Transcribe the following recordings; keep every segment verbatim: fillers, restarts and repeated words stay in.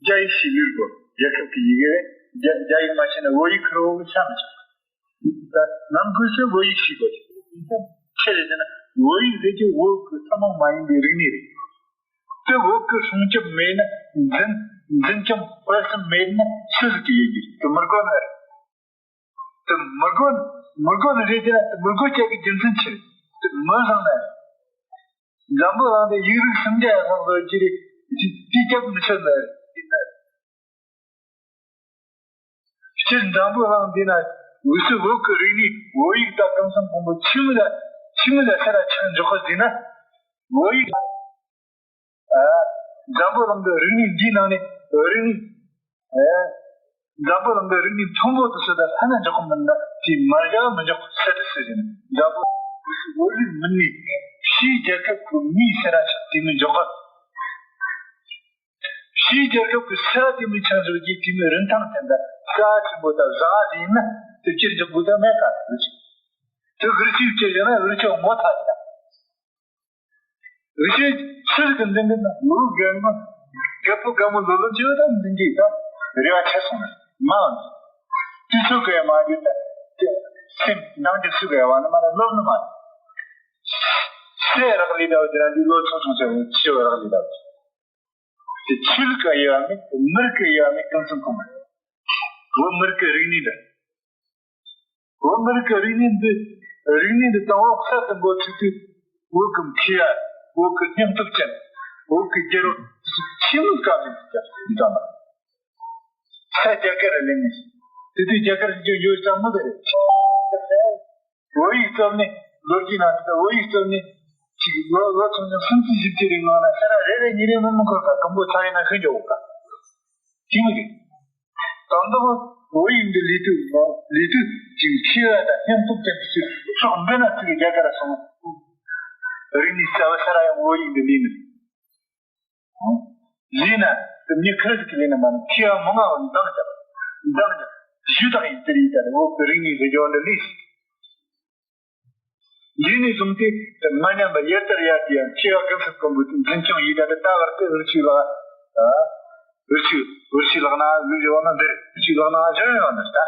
རྒྱ་ཡིག་ཤེས་ལུགས་དགོས། རྒྱལ་ཁབ་ཀྱི་ཡི་གེ་རེད། རྒྱ་རྒྱ་ཡིག་མ་ཤེས་ན་བོད་ཡིག་ཁུར་བོ་གི་ཤ་མི་ཆགས། ད་ནང་ཁུལ་ཚོས་བོད་ཡིག་ཤེས་དགོས། ཆི་རེད་ཟེར་ན་བོད་ཡིག་རེད་ཀྱི་བོད་ཀྱི་ཐུན་མོང་མ་ཡིན་པའི་རིག་གནས་རེད། དེ་བོད་ཀྱི་སྲུང་སྐྱོབ་མེད་ན། འཛིན་འཛིན་སྐྱོང་སྤེལ་གསུམ་མེད་ན་སུ་ཟིག་གིས་ཡིན་རྒྱུ་རེད། དེ་མི་དགོས་ནི་རེད། དེ་མི་དགོས་མི་དགོས་ནི་རེད་དེ་ན། དེ་མི་དགོས་ཀྱག་གི་རྒྱུ་མཚན་ཆི་རེད། དེ་མི་བཟང་ན་རེད། འཛམ་བུ་གླིང་འདི་ཡིག་རིགས་སུམ་བརྒྱ་ཡར་ལྷག་ཟིག་ཡོད་རྒྱུ་རེད། དེ་དེ་རྒྱབ་མི་ཆོད་ནི་རེད། སྤྱིར་འཛམ་བུ་གླིང་འདི་ན་འུ་ཚོའི་བོད་ཀྱི་རིག་གནས། བོད་ཡིག་དང་ཀུན་གསུམ་ཀུན་པོ་ཆི་མོ་ལ་ཆི་མོ་ལ་ས་ར་ཆགས་འཇོག་གི་ཟེར་ན། བོད་ཡིག་ཨ། འཛམ་བུ་གླིང་གི་རིག་གནས་འདིའི་ནང་ནས་རིག་གནས། ཨ། འཛམ་བུ་གླིང་གི་རིག་གནས་མཐོན་པོ་དེ་ཚོ་དང་ས་ན་འཇོག་གི་མིན་ན། དེ་མ་བཞག་མི་འཇོག་ས་དེ་སུ་ཡིན། འཛམ་བུ་བོད་རིགས་མིན་ནས་ཕྱིའི་རྒྱལ་ཁབ་ཀྱི་མིའི་ས་ར་ཆགས་དེ་མི་འཇོག་གི། ཕྱིའི་རྒྱལ་ཁབ་ཀྱི་ས་ར་དེ་མི་ཆགས་འཇོག་རྒྱུའི་དེ་མི་རིན་ཐང་ཅན་དང་རྩ་ཆེན་པོ་དང་བཟང་ང་ཡིན་ན། དེ་ཕྱིར་འཇོག་དགོས་ད་མེད་ག་དེ་ཆེ། དེ་ཧུར་ཆུས་བྱས་བཞག་ན་ཧུར་ཆུ་ངོ་ཚ་གི་ད། འུ་ཆོས་ཆི་ཟིག་གི་འཛིན་གི་ན། ལོ་རྒན་མོ་རྒད་པོ་རྒན་མོ་ལོ་ལོན་ཆེ་བ་ད་འཛིན་གི་ད་རེ་བ་ཆེ་སོང་། མ་འོང་། དུས་ཚོད་གི་མ་བརྒྱུད་ད་དེ་སེམས་འདང་གི་སུ་གི་བ་ན་མ་ན་ལོབ་ནི་མ་རེད། སེ་རག་ལས་ད་བ་དེ་ར་འདི་ལོ་ཆུང་ཆུང་ཆེ་བ་ཆེ་བ་རག་ལས་ད་བ། དེ་ཆོས་ལུགས་ཀ་དབྱེ་བ་མེད། མི་རིགས་ཀ་དབྱེ་བ་མེད། ཀུན་གསུམ་གོང་མ་རེད། བོད་མི་རིགས་ཀྱི་རིག་གནས་འདི། བོད་མི་རིགས་ཀྱི་རིག་གནས་འདི། རིག་གནས་འདི་དང་པོ་གསར་དུ་འགོ་ཚུགས་དུས། བོད་ཀྱི་མཁས་པ། བོད་ཀྱི་སྙིང་སྟོབས་ཅན། བོད་ཀྱི་རྒྱལ་པོ་ཆེན་མོའི་བཀའ་དྲིན་ཅན་འདི་ཙམ་ལ། ས་རྒྱ་གར་ལ་ལེན་ནས། དེ་དུས་རྒྱ་གར་འཇུག་ཡོད་ཙམ་མོ་དེ་རེད། བོད་ཡིག་རྩོམ་ནི་ལོ་རྒྱུས་ནང་དུ། བོད་ཡིག་རྩོམ་ནི་ཅིག་ལོ་ལོ་ཆུང་ཆུང་སུམ་ཅུ་བཞི་བཅུ་རིང་ནང་ན་ས་ར་རེ་རེ་གཉིས་རེ་མི་མི་འཁོར་ག། གང་པོ་ཚ་ཡིན་ན་ཤི་འཇོག་ག། དེ་མི་རེད། དང་པོ་བོད་ཡིག་འདི་ལས་དུས་ལས་དུས་ཅིག་མཁས་པ་དང་སྙིང་སྟོབས་ཅན་གྱི་ཕྱོགས་འདི་ན་ཚུར་རྒྱ་གར་སོང་། རིག་གནས་གསར་བ་ས་ར་ཡང་བོད་ཡིག་འདི་ལས་ནི། ལས་ན་དེ་མི་ཁ་ཟིག་གི་ལས་ན་མ་ནི་མཁས་པ་མང་ང་འདང་རྒྱག་འདང་རྒྱག་ཞུ་དག་ཡིན་དེ་རེད། ད་བོད་ཀྱི་རིག་གནས་ཟེར་རྒྱུ་འདི་ལས། འདི་ནས་བཟུང་སྟེ་མ་ཉམས་པ་ཡར་དར་ཡར་དེ་ཡང་མཁས་པ་ཀུན་གསུམ་ཀུན་པོ་འཛིན་སྐྱོང་ཡིན། ད་ལྟ་བར་དུ་ཧུར་ཆུས་ལགས། ཨ། ཧུར་ཆུས་ཧུར་ཆུས་ལགས་ན་ལུས་ཡོད་ན་འདིར། ཧུར་ཆུས་ལགས་ན་གཞན་ཡོད་ན་ད།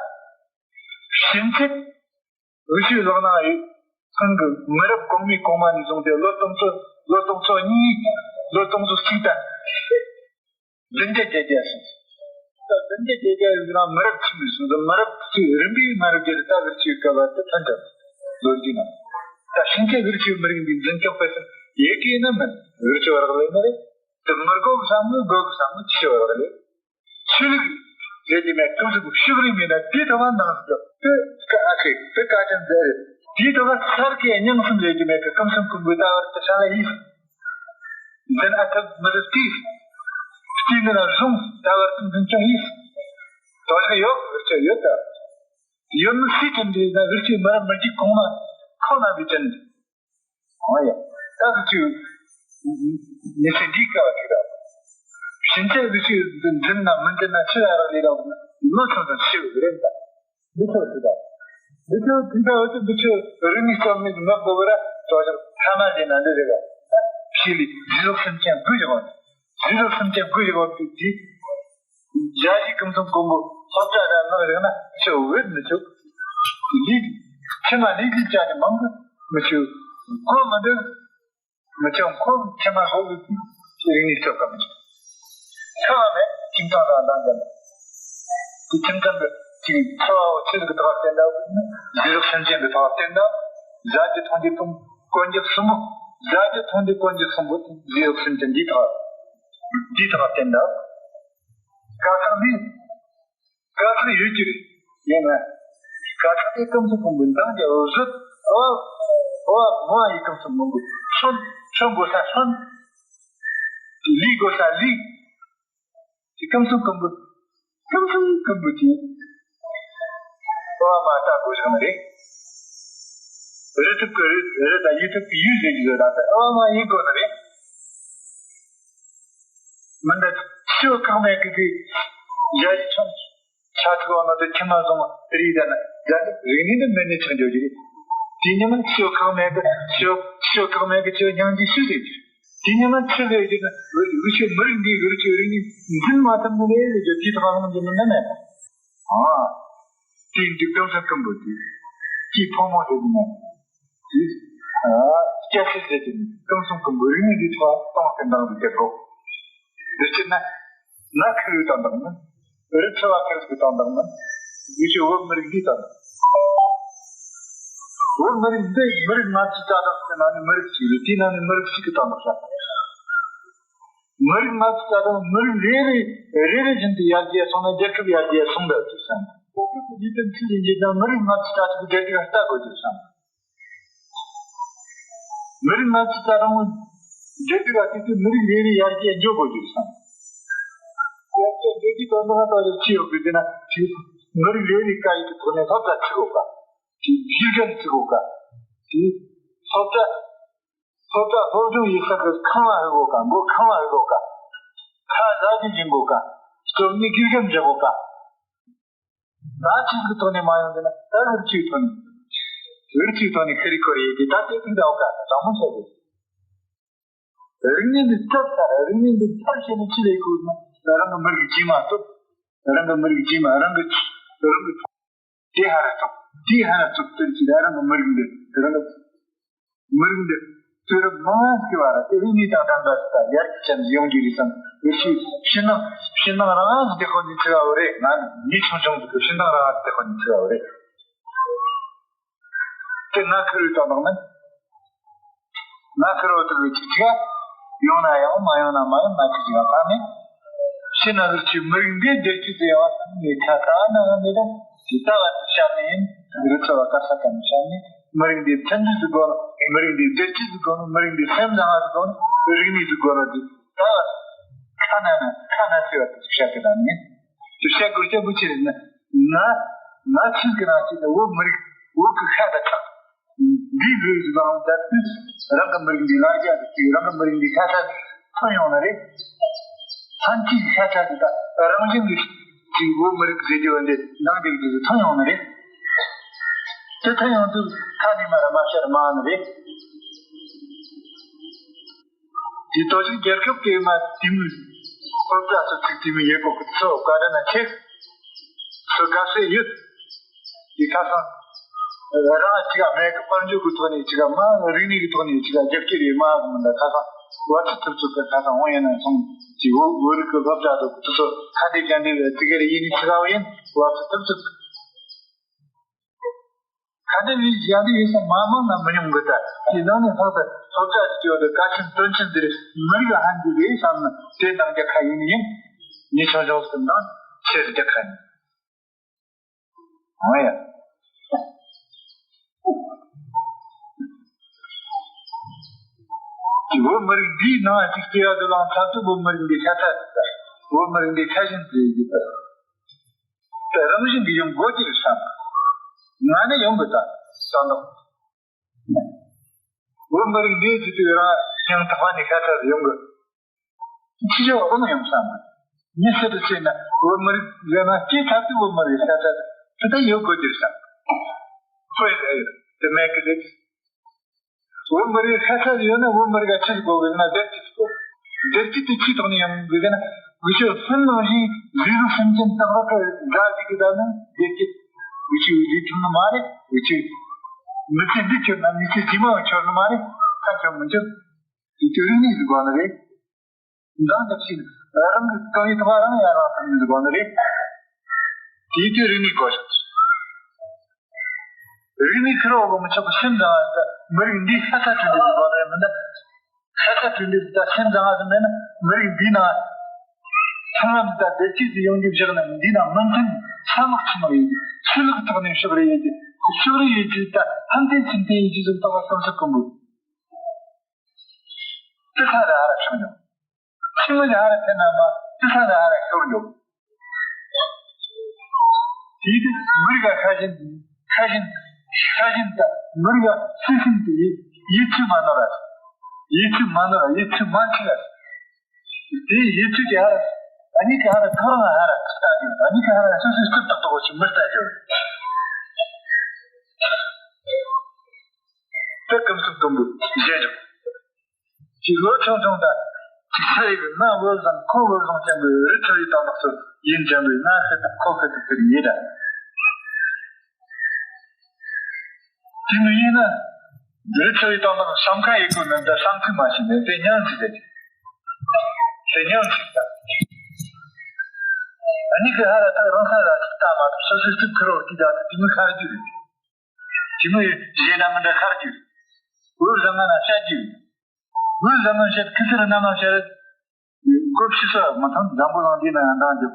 ཕྱིན་ཆད་ཧུར་ཆུས་ལགས་ན་ཡོད། ཁོང་གི་མི་རབས་གོང་མའི་གོང་མ་ནས་བཟུང་སྟེ་ལོ་སྟོང་ཚོ་ལོ་སྟོང་ཚོ་གཉིས། ལོ་སྟོང་ཚོ་གཅིག་དང་བདུན་བརྒྱ་བརྒྱད་བརྒྱ་སོང་། ད་བདུན་བརྒྱ་བརྒྱད་བརྒྱ་ཡོད་ན་མི་རབས་ཕྱི་མི་སོང་ཙང་མི་རབས་ཚོའི་རིམ་པས་མ་རབས་བརྒྱད་ད་ཧུར་ཆུས་སྐབས་བར་དུ་ཐོན་ཐུབ། ལོ་རྒྱུས་ནང་ད་ཕྱིན་ཆད་ཧུར་ཆུས་མི་རིགས་འདི་འཛིན་སྐྱོང་སྤེལ་གསུམ་ཡེ་གི་ནི་མིན། ཧུར་ཆུས་བར་ལས་ནི་རེད། དེ་མི་དགོས་བསམ་ནི་དགོས་བསམ་ནི་ཆུས་བར་ལས། ཆོས་ལུགས་ཟེར་གྱི་མེད། ཀུན་གསུམ་ཕྱོགས་རིས་མེད་ན་དེའི་ཐོག་མ་འདང་ཟིག་དེ་ཀ་ཨ་ཁེ་དེ་ཀ་ཅན་ཟེར་རེད། དེའི་ཐོག་མ་སར་གྱི་སྙིང་གསུམ་ཟེར་གྱི་མེད་གི། ཀུན་གསུམ་ཀུན་པོའི་ལྟ་བར་དུ་ཤ་ལ་ཡིས། འཛིན་ཨ་ཐབས་མི་རུ་དུས། དུས་འདི་ན་བཟུང་ལྟ་བར་དུ་འཛིན་སྐྱོང་ཡིས། དོ་ཞག་ཡོད་ཧུར་ཆུས་ཡོད་ད། ཡོད་ནི་སུའི་དྲིན་དེ་ན་ཧུར་ཆུས་མི་རབས་མི་རྒྱུད་གོང་མ་ཁོང་རྣམ་པའི་དྲིན། ཨོ་ཡ། ད་ཧུར་ཆུས་མི་ཚེ་འདིའི་སྐལ་བ་ཞིག་རེད། ཕྱིན་ཆད་ཧུར་ཆུས་འཛིན་ན་མི་འཛིན་ན་ཆི་ལ་རག་ལས་རག་ན་ལོ་ཆུང་ཆུང་ཤི་བ་རེད་ད། འདི་ཚོ་ཞིག་ད། འདི་ཚོ་འདི་ད་འུ་ཚོ་འདི་ཚོ་རིག་གནས་རྩོམ་ནི་ངག་དགོས་པ་ར་དོ་ཞག་ཐ་མ་ཞིག་ན་འདི་རེད་ག། ཕྱི་ལས་རྗེས་ལུགས་སེམས་ཅན་དགུ་ཞིག་འོང་། རྗེས་ལུགས་སེམས་ཅན་དགུ་ཞིག་འོང་དུས་འདི། རྒྱ་ཡིག་ཀུན་གསུམ་ཀུན་པོ་སློབ་གྲྭ་ར་ནག་རེག་ན་ཆུ་བེད་མི་ཆོག་ལི། ཕྱི་མ་ལི་ལི་བྱ་ནི་མང་གི་མི་ཆོག་གོ་མི་འདུག་མི་ཆོག་ཁོ་ཕྱི་མ་ཧོ་གི་རིག་གནས་ཆོག་ག་མི་ཆོག་ཁ་བ་མེད་ཁྱིམ་ཚང་དང་འདང་རྒྱབ། དེ་ཁྱིམ་ཚང་གི་ཅིག་ཚོ་བ་ཆེ་ཟིག་གི་ཐོག་བསྟན་ད། རྗེས་ལུགས་སེམས་ཅན་གི་ཐོག་བསྟན་ད། བཟའ་རྒྱུ་འཐུང་རྒྱུ་ཀུན་ཀོན་རྒྱུ་གསུམ་པོ། བཟའ་རྒྱུ་འཐུང་རྒྱུ་ཀུན་རྒྱུ་གསུམ་པོ་རྗེས་ལུགས་སེམས་ཅན་འདིའི་ཐོག་འདིའི་ཐོག་བསྟན་ད། དཀའ་ཁག་འདི། དཀའ་ཁག་ཡོད་ཀྱི་རེད། ཡིན་ན། དཀའ་ཁག་དེ་ཀུན་གསུམ་ཀུན་པོའི་འདང་རྒྱབ་རུ་རུད། ཨོ། ཨོ། མོ་ཡི་ཀུན་གསུམ་ཀུན་པོ་ཧྲོན། ཧྲོན་དགོས་ས་ཧྲོན། ལི་དགོས་ས་ལི། དེ་ཀུན་གསུམ་ཀུན་པོ། ཀུན་གསུམ་ཀུན་པོ་དེ། ཨོ་མ་ལྟ་དགོས་ཤག་ནི་རེད། རི་ཐུབ་ཀྱི་རི། རི་དང་ཡུལ་ཐུབ་ཀྱི་ཡུལ་ཟེར་གྱི་ཡོད་ད། ཨོ་མ་ཡིན་དགོས་ནི་རེད། མི་འདི་ཤི་བ་ཁག་མེད་གི་དེ། རྒྱ་ཡིག་ཆུང་ཆ་ཚིག་འོ་ན་དེ་ཁྱིམ་མ་བཟུང་རེད་ད་ན། རྒྱ་ནི་རིག་གནས་འདི་མེད་ནས་ཆགས་འགྱོ་རྒྱུ་རེད། དེ་ཉིན་མ་ཤི་བ་ཁག་མེད་གི་ཤི་བ་ཤི་བ་ཁག་མེད་གི་ཆུ་སྙིང་རྗེ་ཤི་ཟེར་རྒྱུ། དེ་ཉིད་ན་ཆི་ལས་ཀྱི་ན་འུ་ཆོའི་མི་རིགས་འདིའི་འུ་ཆོའི་རིག་གནས་འཛིན་མ་ཐུབ་ནི་ལས་ཀྱི་དེའི་ཐོག་ལངས་ཀྱི་མི་ནི་མེད། ཨ། དེ་འདི་ཀུན་སེམས་ཀུན་པོ་དེ། སྐྱེས་ཕོ་མོ་ཟེར་གྱི་མེད། དེ། ཨ། སྐྱ་སེར་ཟེར་གྱི་མེད། ཀུན་སེམས་ཀུན་པོ་རིག་གནས་འདིའི་ཐོག་གཏོང་སྟེ་འདང་དུ་སྟེར་དགོས། འདི་ཕྱིར་ན། ན་ཁི་རུ་དང་འདང་ནི། རི་ཚ་བ་ཁར་གི་དང་འདང་ནི། འུ་ཆོའི་བོད་མི་རིགས་འདི་དང་། བོད་མི་རིགས་འདི་མི་རིགས་ལྔ་བཅུ་རྩ་གྲངས་ཀྱི་ནང་ནས་མི་རིགས་གཅིག་རེད། དེའི་ནང་ནས་མི་རིགས་གཅིག་གི་དང་འདང་བྱ། མི་རིགས་ལྔ་བཅུ་རྩ་གྲངས་མི་རིགས་རེ་རེ་རེ་རེ་བཞིན་དུ་ཡར་རྒྱས་སོང་ན་རྒྱལ་ཁབ་ཡར་རྒྱས་སོང་འདྲ་ཟེར་བསམ། རྒྱལ་ཁབ་ཀྱི་ལས་དོན་ཚུལ་ལས་འཇལ་ན་མི་རིགས་ལྔ་བཅུ་རྩ་གཅིག་གི་བདེ་སྡུག་ལྟ་དགོས་ཀྱི་བསམ། མི་རིགས་ལྔ་བཅུ་རྩ་གྲངས་བདེ་སྡུག་ལ་བལྟས་ཏེ་མི་རིགས་རེ་རེ་ཡར་རྒྱས་འགྲོ་དགོས་ཀྱི་བསམ། ཡར་རྒྱས་འགྲོ་རྒྱུའི་དོན་དག་ལ་ད་རེ་ཅི་ཡོད་དགོས་ཟེར་ན། དེ་མི་རིགས་རེ་རེ་སྐད་ཡིག་གི་ཐོག་ནས་སློབ་གྲྭ་བཙུགས་དགོས་ཀ། དེ་དགེ་རྒན་བཙུགས་དགོས་ཀ། དེ་སློབ་གྲྭ། སློབ་གྲྭ་སློབ་སྦྱོང་ཡེད་ས་གི་ཁང་བ་ཧུ་གོ་ཀ། མགོ་ཁང་བ་ཧུ་གོ་ཀ། ཁ་ཟས་ཀྱི་སྦྱིན་གོ་ཀ། སློབ་གཉེར་དགེ་རྒན་བྱེད་གོ་ཀ། ད་ཆིག་གི་ཐོག་ནས་མ་ཡོང་ཟེར་ན། ད་རིག་གཅིག་ཐོག་ནས། རིག་གཅིག་ཐོག་ནས་ཁི་རི་ཁོ་རི་ཡེད་དེ། ད་དེ་ཐུག་ད་འོ་ཀ་དྲང་མོ་བྱ་དགོས། རིག་གནས་འདི་ཚར་ཚར། རིག་གནས་འདི་ཚར་བྱས་ནས་ཅི་ལས་དགོས་ན། རང་གི་མི་རིགས་རྗེས་མ་ཐོབ། རང་གི་མི་རིགས་རྗེས་མ། རང་གི་རང་གི་དེ་ཧ་ར་ཐོབ། དེ་ཧ་ར་ཐོབ་ཟེར་གྱི་རང་གི་མི་རིགས་འདི། རང་གི་མི་རིགས་འདི་དུས་རབས་མང་ཟིག་བར་དེ་རིག་གནས་དང་ལྡན་པ་ཟིག་ཡར་རྒྱས་ཅན་ཟིག་ཡོང་རྒྱུ་རེད་བསམ། འུ་ཆོས་ཕྱི་ནང་ཕྱི་ནང་རང་ཟིག་དེ་ཁོ་ནས་ཚིག་ག་བོ་རེད། ང་མི་ཆུང་ཆུང་ཟིག་གི་ཕྱི་ནང་རང་ཟིག་དེ་ཁོ་ནས་ཚིག་ག་བོ་རེད། དེ་ན་ཁི་རུ་དང་འདང་ནི། ན་ཁི་རུ་དུ་གི་ཅིག་ཅིག་ཡོང་ན་ཡོང་། མ་ཡོང་ན་མ་ཡོང་། ན་ཅིག་ཅིག་ཕ་མེད། ཕྱི་ནང་རིགས་ཀྱི་མི་རིགས་འདི་བདེ་སྐྱིད་དུ་ཡོང་བ་ནི་ཐ་ད་ན་ནི་ད་དེ་ལྟ་བ་དུ་བཤད་ནི་ཡིན། རི་ཚོ་བ་དཀར་ས་དང་བཤད་ནི། མི་རིགས་འདི་མཐུན་སྒྲིལ་དུ་དགོས་ནོ། མི་རིགས་འདི་བདེ་སྐྱིད་དུ་དགོས་ནོ། མི་རིགས་འདི་སེམས་བཟང་བ་དུ་དགོས་ནོ། རིག་གནས་དུ་དགོས་ནོ། དེ་ལྟ་བ་ཁ་ན་ན་ཁ་ན་ཚེ་བ་དུ་བཤད་གི་ད་ནི། དུ་བཤད་དགོས་རྒྱུ་བོ་ཆི་རེད་ན། ང་ང་ཆིག་གི་རང་ཆིག་ནི་བོད་མི་རིགས། བོད་ཀྱི་ཤ་དང་ཁྲག་འདིའི་ལུས་སུ་བླངས་ད་དུས། རང་གི་མི་རིགས་འདི་ལ་རྒྱ་དུ་ཅིག་རང་གི་མི་རིགས་འདི་ཤ་ཚ་ཐོན་ཡོང་ནི་རེད། ཐོན་སྐྱེད་ཤ་ཚ་དེ་དག་རང་བཞིན་གྱིས་ཅིག་བོད་མི་རིགས་ཟེར་རྒྱུ་བ་འདི་འདང་རྒྱག་རྒྱུ་དུ་ཐོན་ཡོང་ནི་རེད། དེ་ཐོན་ཡོང་དུས་ཁ་ནས་མར་མ་བཤད་མ་ནི་རེད། དེ་ལྟོ་ཞིག་རྒྱལ་ཁབ་ཀྱི་མ་དེ་མོ་སློབ་གྲྭ་སོ་ཚིགས་དེ་མོ་ཡོད་གོ་གི་ཚོ་བཀའ་དྲིན་ན་ཆེ། སུ་དགའ་སེ་ཡོད། དེ་ཁ་སང་རང་ཅིག་མེད་གི་དཔལ་འབྱོར་གི་ཐོག་ནས་ཅིག་མ། རིག་གནས་གི་ཐོག་ནས་ཅིག་རྒྱབ་སྐྱོར་ཡོད་མ་གི་མི་འདུག་ཁ་སང་བ་ཚོ་ཐུབ་ཚོད་གི་ཁ་སང་འོང་ཡིན་ན་སོང་ཅིག་བོད་བོད་རིགས་གི་སློབ་གྲྭ་དུ་དེ་ཚོ་ཁ་བརྡ་རྒྱག་འདི་བས་དེ་ག་རེ་ཡིན་ནི་ཅི་ག་བ་ཡིན། བ་ཚོ་ཐུབ་ཚོད་གི། ཁ་འདོན་ནི་ཡང་དེ་ཡོད་ས་མ་མང་ན་མི་ཉུང་གི། ད་དེ་ནང་ནས་ལྷག་པའི་སློབ་གྲྭ་ཞིག་ཡོད་དེ་དགའ་ཆེན་དོན་ཆེན་འདི་རེད། མི་རིགས་ལ་ཕན་རྒྱུ་རེད་བསམ་ན་དེ་འདང་རྒྱག་ཁ་ཡིན་ནི་ཡིན། ཉེ་ཆུང་ཆུང་སུ་འདང་ཆེ་རུ་རྒྱག་ཁ་ཡིན། འོ་ཡ། དེ་བོད་མི་རིགས་འདིའི་ནང་ཅིག་སྐྱེ་བ་དུ་ལངས་ཚར་དུས་བོད་མི་རིགས་འདི་ཤ་ཚ་ཟིག་ད། བོད་མི་རིགས་འདི་ཤ་ཞེན་ཟིག་ཡིན་ད། དེ་རང་བཞིན་གྱིས་ཡོང་དགོས་ཀྱི་རེད་བསམ། ང་ནི་ཡོང་དགོས་ད་བསམ་འདུག་བོད་མི་རིགས་འདིའི་དུས་དུས་རང་ཡང་དག་པ་ནས་ཤ་ཚ་ཡོང་དགོས། ཕྱི་ཕྱོགས་དབང་ཡོང་བསམ། མི་སེར་དུ་བྱས་ན་བོད་མི་རིགས་ཡོད་ན་སྐྱེས་ཚར་དུས་བོད་མི་རིགས་ཤ་ཚ་དེ་ད་ཡོད་དགོས་ཀྱི་རེད་བསམ། ཁོས་དེ་མེད་ཀི་རེད། བོད་མི་རིགས་ཤ་ཚ་ཡོད་ན་བོད་མི་རིགས་ལ་ཆི་ཟིག་དགོས་ཀྱི་ན་བདེ་སྐྱིད་ཟིག་དགོས། བདེ་སྐྱིད་དེ་ཆི་ཐོག་ནས་ཡོང་དགོས་ཀྱི་ན། འུ་ཆོ་སྔོན་ནང་བཞིན་ལུས་ལུགས་སེམས་ཅན་དག་རག་གི་དགའ་བཞིག་གི་ད་ནི་བདེ་སྐྱིད། འུ་ཆོས་ལུས་ཐུབ་ནི་མ་རེད། འུ་ཆོས་མི་ཚེ་འདི་འཁྱོར་ན་མི་ཚེ་རྗེས་མ་འཁྱོར་ནི་མ་རེད། ད་འཁྱོར་མི་འཁྱོར། དེ་ཚོ་རིག་གནས་ཟིག་དགོས་ནི་རེད། འདང་རྒྱབ་ཤིག་རང་གི་དཀའ་བའི་ཐོག་རང་ཡར་ལངས་ཐུབ་ནི་ཟིག་དགོས་ནི་རེད། དེའི་དུས་རིག་གནས་དགོས་ཤིག་རིག་གནས་ཁེར་བོ་གིས་མི་ཆོག་གི། སེམས་བཟང་བ་ཟིག་མི་རིགས་འདིའི་ཤ་ཚ་དྲན་རྒྱུ་ཟིག་དགོས་ནི་རེད། མི་འདུག་ཤ་ཚ་དྲན་རྒྱུ་ཟིག་དང་སེམས་བཟང་བ་ཟིག་མེད་ན་མི་རིགས་འདིའི་ནང་མཐུན་ལམ་ཟིག་དང་བདེ་སྐྱིད་ཟིག་ཡོང་རྒྱུ་བཞག་ན། འདིའི་ནང་མི་མཐུན་ཚ་མག་ཆུ་མག་ཡོད་རྒྱུ། ཆུ་ལོག་ཐོག་ནས་ཕྱོགས་རིས་ཡོད་རྒྱུ། ཕྱོགས་རིས་ཡོད་རྒྱུ་དང་ཕན་ཚུན་སེམས་ཅན་ཡོད་རྒྱུ་ཟིག་རྟོགས་པ་གཏིང་ཟབ་ཀུན་པོ། དེ་ཚ་ར་ཧ་ར་ཤོར་མྱོང་། ཁྱིམ་མི་ལ་ཧ་ར་ཕན་ན་མ་དེ་ཚ་ལ་ཧ་ར་ཤོར་མྱོང་། དེའི་དུས་མི་རིགས་ལ་ཤ་ཞེན། ཤ་ཞེན། ཤ་ཞེན་དང་མི་རིགས་ལ་སྲི་ཞེན་དེ་ཡིད་ཆེས་མ་ནོར་ར། ཡིད་ཆེས་མ་ནོར་ར། ཡིད་ཆེས་མ་འཆི་ར། དེ་ཡིད་ཆེས་ཀྱི་ཧ་ར། ཨ་ནི་གི་ཧ་ར་ཐག་རིང་ཧ་ར་ལྟ་རྒྱུ། ཨ་ནི་གི་ཧ་ར་སོ་སོའི་སྐུ་ཏག་ཏག་པོ་ཞིག་མི་ལྟ་རྒྱུ། དེ་ཀུན་སློང་དུམ་བུ་གཞན་འཇོག་ལོ་ཆུང་ཆུང་དང་། ཅིག་ས་ཡི་གི་ང་བོད་བཟང་ཁོ་བོད་བཟང་ཅན་གྱི་རི་ཁྲོད་ཡི་དང་ལགས་སུ་ཡིན་ཅན་པའི་ང་ཤི་ཐུབ་ཁོ་ཤི་ཐུབ་ཟེར་ཡིན་ད། དེ་མི་ཡིན་ན། རི་ཁྲོད་ཡི་དང་ལགས་བསམ་ཁ་ཡི་གོ་ནི་འདི་བསམ་ཚུལ་མ་ཤེས་ནས་དེ་ཉམས་ཅིག་ཟེར། དེ་ཉམས་ཅིག་ད། ཨ་ནི་གི་ཧ་ར་ཐག་རང་ས་ར་ཅིག་ལྟ་མ་ཐུབ་སོ་སོའི་སྟུག་ཁུར་རོ་ཅིག་ད་དེ་མི་ཁར་རྒྱུ་རེད། དེ་མི་གཞན་ན་མི་འདྲ་ཁར་རྒྱུ་རེད། བོད་བཟང་ང་ན་བཤད་རྒྱུ་རེད། བོད་བཟང་ང་བཤད་ཁི་སི་ར་ན་མ་བཤད། མགོ་ཕྱི་ས་མི་ཐང་འཛམ་བུ་གླིང་འདི་ན་འདང་རྒྱབ།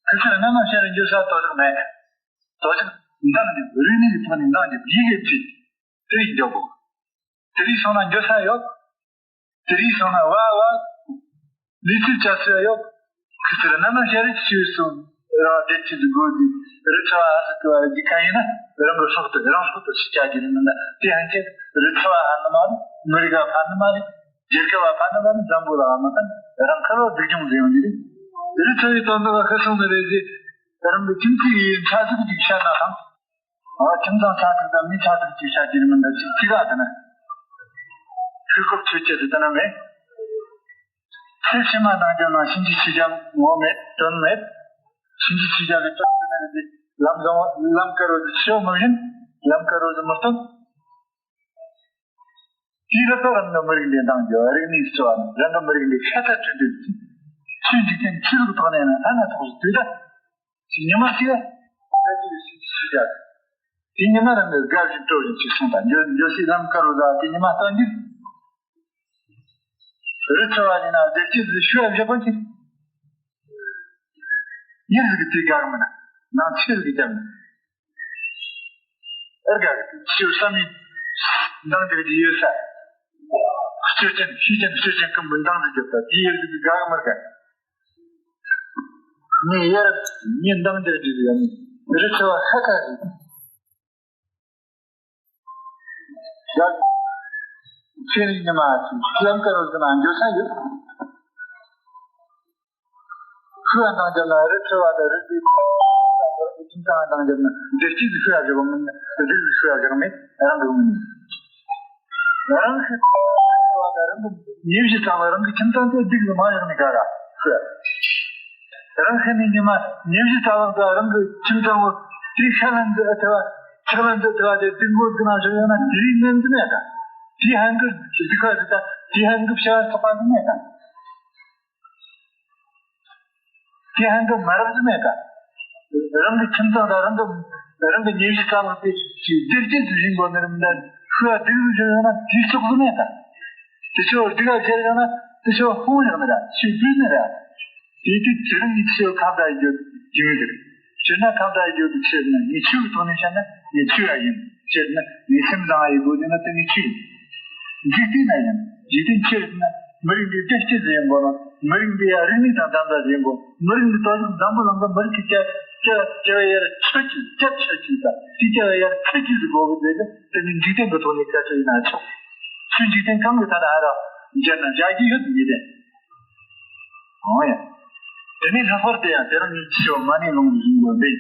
ཁི་ཆུ་རྣམ་མང་ཤར་འགྱོ་ས་དོ་ཞག་མེད། དོ་ཞག་འདང་རྒྱབ། རིག་གནས་ཀྱི་ཐོག་ནས་འདང་རྒྱབ། ཡི་གེ་བྲིས། དེ་རིགས་འགྱོ་དགོས། དེ་རིགས་སོང་ན་འགྱོ་ས་ཡོད། དེ་རིགས་སོང་ན་བ་བ། ལུས་ཚིག་བཅའ་ས་ཡོད། ཁི་ཆུ་རྣམ་མང་ཤར་ཆུ་སོང་། རང་བདེ་སྐྱིད་ཀྱི་སྒོ་འདི་རི་ཚོ་ཨ་སི་ཀི་བ་འདི་ག་ཡིན་ན་རང་གི་སྲོག་ཏུ་རང་སྲོག་ཏུ་ཞིག་བྱ་རྒྱུ་ནི་མིན་ན། དེ་ཧན་ཆེད་རི་ཚོ་ཨ་ནི་མ་རེད། མི་རིགས་ཨ་ཕ་ནི་མ་རེད། རྒྱལ་ཁབ་བ་ཕ་ན་བ་ནི་འཛམ་བུ་ལ་མ་ཐང་རང་ཁ་ལོ་སྡུག་སྦྱོང་ཟེར་ཡོང་གི་རེད། རི་ཚོ་ཡི་དོན་དག་ཤི་སོང་ནི་རེད་ཟེར། རང་གི་ཁྱིམ་མཚེས་ཡི་ཆ་ཟིག་ཅིག་བཤད་ན་ཐང་། ཨ་ཁྱིམ་ཚང་ཆ་ཟིག་དང་མི་ཆ་ཟིག་ཅིག་བཤད་རྒྱུ་མིན་ད་ཅིག་ཅི་ག་དེ་ན། ཤི་ཁོག་ཆོས་ཅེས་དེ་ན་མེད། ཚེ་ཕྱི་མ་ནང་རྒྱབ་ན་ཕྱིན་ཅི་ཕྱི་རྒྱབ་ངོ་མེད་དོན་མེད། ཕྱིན་ཅི་ཕྱི་རྒྱབ་ཀྱི་དོན་དེ་ན་རེད་ཟེར། ལམ་བཟང་བ་ལམ་དཀར་བོ་ཟིག་ཤོ་མི་བཞིན། ལམ་དཀར་བོ་ཟིག་མི་སྟོན། དེའི་རིགས་ལ་རང་གི་མི་རིགས་འདི་འདང་རྒྱུ། རིག་གནས་སུ་བ་རང་གི་མི་རིགས་འདི་ཤ་ཚ་ཁྲི་འདུས་ཀྱི་ཆོས་འཇིག་རྟེན་ཆོས་ལུགས་ཐོག་ནས་ན་ཨ་ན་ཐོག་སུ་དུས་ད་ཅི་ཉི་མ་ཞིག་ཨ་ཅི་ཞིག་ཞིག་ཞིག་ཡ། དེ་ཉི་མ་རང་གི་དགའ་བཞིན་སྤྲོ་བཞིན་ཞིག་སོང་ད་འགྱོ་འགྱོ་སའི་ལམ་དཀར་བོ་ཟ་དེ་ཉི་མ་གཏོང་རྒྱུ། རི་ཚོ་བ་ཡིན་ན་བདེ་སྐྱིད་ཟིག་ཤུ་ཡ་བཞག་པ་ཅིག་ཡིན་ཟིག་གི་དེ་དགའ་གི་མིན་ན་ནང་ཆེ་ཟིག་གི་ཀྱང་མིན། ཨེ་དགའ་གི་ཆེའུ་བསམ་ཡིན། འདང་དེ་གི་ཡོད་ས། སྤྱོད་ཅན་ཤེས་ཅན་སྤྱོད་ཅན་ཀུན་པོ་འདང་ཟིག་རྒྱབ་ད་དེ་ཡོད་ཟིག་གི་དགའ་གི་མི་དགའ། ངས་ཡར་ངས་འདང་དེ་གི་ཡོད་ནི་རི་ཚོ་བ་ཧ་ཁ་ཟིག་ཡར་ཚེ་རིང་ཉི་མ་ལམ་དཀར་བོ་ཟིན་ན་འགྱོ་ས་ཡོད། ཤུ་བ་འདང་རྒྱབ་ན་རི་ཁྲི་བ་དང་རི་དེ་ཁྱིམ་ཚང་འདང་རྒྱབ་ན་བདེ་སྐྱིད་ཀྱི་ཤུ་བ་བཞག་མིན་བདེ་སྐྱིད་ཀྱི་ཤུ་བ་བཞག་མེད་རང་གི་ངོས་ནས། རང་ཤི་བ་དང་རང་གི་ཉེ་བཞི་ཚང་བ་རང་གི་ཁྱིམ་ཚང་དེ་སྡུག་གི་མ་བཞག་ནས་ག་ར་ཤི། རང་ཤི་ནས་ཉི་མ་ཉེ་བཞི་ཚང་བ་དང་རང་གི་ཁྱིམ་ཚང་བོ་དེ་ཤ་ལན་དུ་ཨ་ཐེ་བ་ཁྱག་ལན་དུ་ཐེ་བ་དེ་སྡུག་མགོ་སྡུག་ན་བཞག་ཡོད་ན་དེ་རིགས་ངན་གི་མེད་ད། དེའི་ཧན་གི་སྡུག་ཁ་ཟིག་ད་དེའི་ཧན་གི་བྱ་བ་ཚོགས་པ་ཟིག་མེད་ད། དེ་ཧན་གི་མ་རབས་ཟིག་མེད་ད། རང་གི་ཁྱིམ་ཚང་དང་རང་གི་རང་གི་ཉེ་གཞི་རྩ་བ་དེ་ཞིག་བདེ་སྐྱིད་ཟིག་བཞིན་པོ་ནི་རིམ་ལྡན་ཤི་བ་སྡུག་ཟིག་བཞིན་ཡོད་ན་དེའི་སྲོག་ཟིག་མེད་ད། དེ་ཆོ་སྡུག་ག་ཁྱེར་ཡོད་ན་དེ་ཆོ་ཧོང་ཡོང་ནི་ར་ཤི་བུད་ནི་ར། དེ་དུས་ཚེ་རིང་གི་ཆེ་བ་ཁ་བརྡ་ཡོད་རྒྱུ་མི་འདུག་སྤྱིར་ན་ཁ་བརྡ་ཡོད་རྒྱུ་ཆེ་ན་ངས་ཆོས་ཀྱི་ཐོག་ནས་བཤད་ན་ངས་ཆོས་ཡ་ཡིན། སྤྱིར་ན་ངས་སེམས་བཟང་ཡི་དགོས་ན་དེ་ངས་ཆོས་ཡིན། འཇིག་རྟེན་ན་ཡང་འཇིག་རྟེན་ཆེ་ན་མི་རིགས་འདི་བདེ་སྐྱིད་ཟིག་ཡིན་དགོས་ན། མི་རིགས་འདི་ཡ་རིག་གནས་དང་ལྡན་པ་ཟིག་ཡིན་དགོས། མི་རིགས་འདི་དོ་ཅོག་འཛམ་བུ་གླིང་གི་མི་རིགས་ཀྱི་སྐྱ་སྐྱ་སྐྱ་བ་ཡར་ཆོད་ཀྱི་སྐྱབས་ཆོད་ཀྱི་དང་དེ་སྐྱ་བ་ཡར་ཁུར་ཀྱི་ཟིག་དགོས་གི་ཟེར་ཏེ་དེ་ནི་འཇིག་རྟེན་གྱི་ཐོག་ནས་སྐད་ཆ་ཡིན་ན་ཆོག་ཆོས་འཇིག་རྟེན་གང་གི་ཐད་ལ་ཧ་ར་འཇལ་ན་འཇལ་རྒྱུ་ཡོད་ཟིག་ཡིན་ཏེ། འོ་ཡ། དེ་ནས་ལྷག་པར་དུ་ཡང་དེ་རིང་ངས་ཆེ་བ་མ་ཎི་ལུང་གི་བཞིན་དུ་འདི།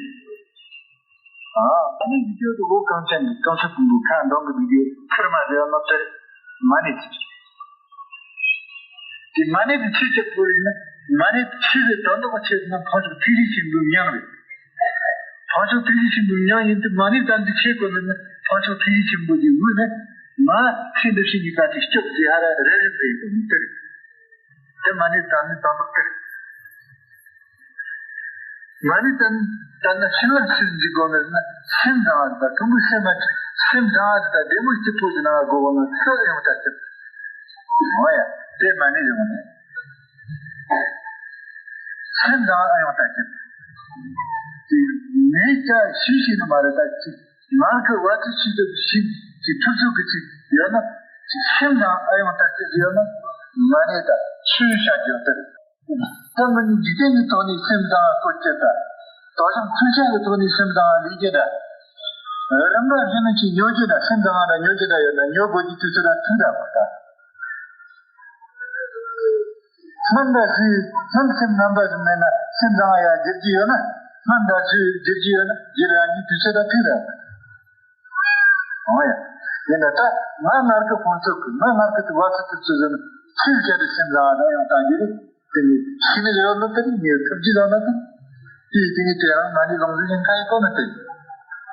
ཨ། ཨ་ནི་འདི་སྐྱོ་དུ་འོ་གངས་ཅན་གྱི་གངས་ས་ཀུན་པོ་ཁ་འདོན་གི་འདི་ཁིར་མ་ཟེར་བ་མ་ཚར་མ་ཎི་ཚིག་དེ་མ་ཎི་དེ་ཆོས་ཀྱི་པོ་རིག་ན་མ་ཎི་དེ་ཆོས་ཀྱི་དོན་དག་ཆེད་ན་འཕགས་མཆོག་ཐུགས་རྗེ་ཆེན་པོའི་མྱིང་རེད། འཕགས་མཆོག་ཐུགས་རྗེ་ཆེན་པོའི་མྱིང་ཡིན་དུས་མ་ཎི་དམ་ཚིག་ཆེ་དགོས་ན་འཕགས་མཆོག་ཐུགས་རྗེ་ཆེན་པོ་གི་དབུས་ན་ང་ཚེ་འདི་ཕྱི་གཉིས་ཀ་དེ་སྐྱོབ་ཟེར་ཧ་ར་རེ་རེ་ཟེར་གི་མི་ཚེ་རེད། དེ་མ་ཎི་དང་ནི་དང་པོ་དེ། མ་ཎི་དང་དང་ན་ཕྱི་ལ་ཕྱིར་འཇུག་དགོས་ནི་ན་སེམས་བཟང་བ་དང་མཐོན་པོའི་སེམས་མ་སེམས་བཟང་བ་དང་བདེ་མོ་སྐྱིད་པོ་ཞིག་ན་དགོས་གོ་ནི་ཚོད་ཡོང་ད་ཅི། འོ་ཡ་དེ་མ་ཎི་ཡོང་ནི། སེམས་བཟང་ཨ་ཡོང་ད་ཅི། དེ་མེད་ཀྱང་ཤི་ཤི་ནི་མ་རེད་ད་ཅི། མར་གི་བ་ཚི་ཤི་དུ་ཤི་ཅི་ཐུབ་ཚུགས་གི་ཅི་ཡོད་ན་ཅི་སེམས་བཟང་ཨ་ཡོང་ད་ཅི་ཡོད་ན་མ་ཎི་ད་ཆོས་བྱ་རྒྱུ་དེ་རེད། ད་མི་ནི་འཇིག་རྟེན་གྱི་ཐོག་ནས་སེམས་བཟང་བ་བཀོལ་རྒྱུ་དང་། དོ་ཞང་མཚོན་ཆ་གི་ཐོག་ནས་སེམས་བཟང་བ་ལས་རྒྱུ་དང་། རིམ་པ་བཞིན་ནི་ཅིག་ཉོ་རྒྱུ་དང་སེམས་བཟང་བ་དང་ཉོ་རྒྱུ་དང་ཡོད་ན་ཉོ་དགོས་རྒྱུ་དུས་ཚོད་དང་ཐུག་དང་དགོས་དང་། སྨན་དང་གསོས་སྨན་སེམས་རྣམ་པ་བཞིན་མེད་ན་སེམས་བཟང་བ་ཡང་བསྒྱུར་རྒྱུ་ཡོད་ན་སྨན་དང་གསོས་བསྒྱུར་རྒྱུ་ཡོད་ན་བསྒྱུར་ཡང་རྒྱུ་དུས་ཚོད་དང་ཐུག་དང་དགོས། འོ་ཡ། ཡིན་ན་ད་ང་སྔར་གི་ཁོང་ཚོ་གི་ང་སྔར་གི་དུ་བ་ཚོ་དུ་ཚོ་ཟེར་ན་ཚིག་བརྒྱབ་སྟེ་སེམས་བཟང་བ་ཡང་བཏང་རྒྱུ་རེད། དེ་ནི་ཤི་ནི་རེ་བ་ལོ་དེ་ནི་ངས་ཐུབ་རྒྱུ་བཟང་ན་ད། དེ་དེ་ནི་དེ་རང་ང་ནི་ལོང་ཟིན་ཡིན་ཁ་ཡི་གོ་ནི་དེ།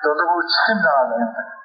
དོ་དོ་བོ་སེམས་བཟང་བ་ཡང་ད།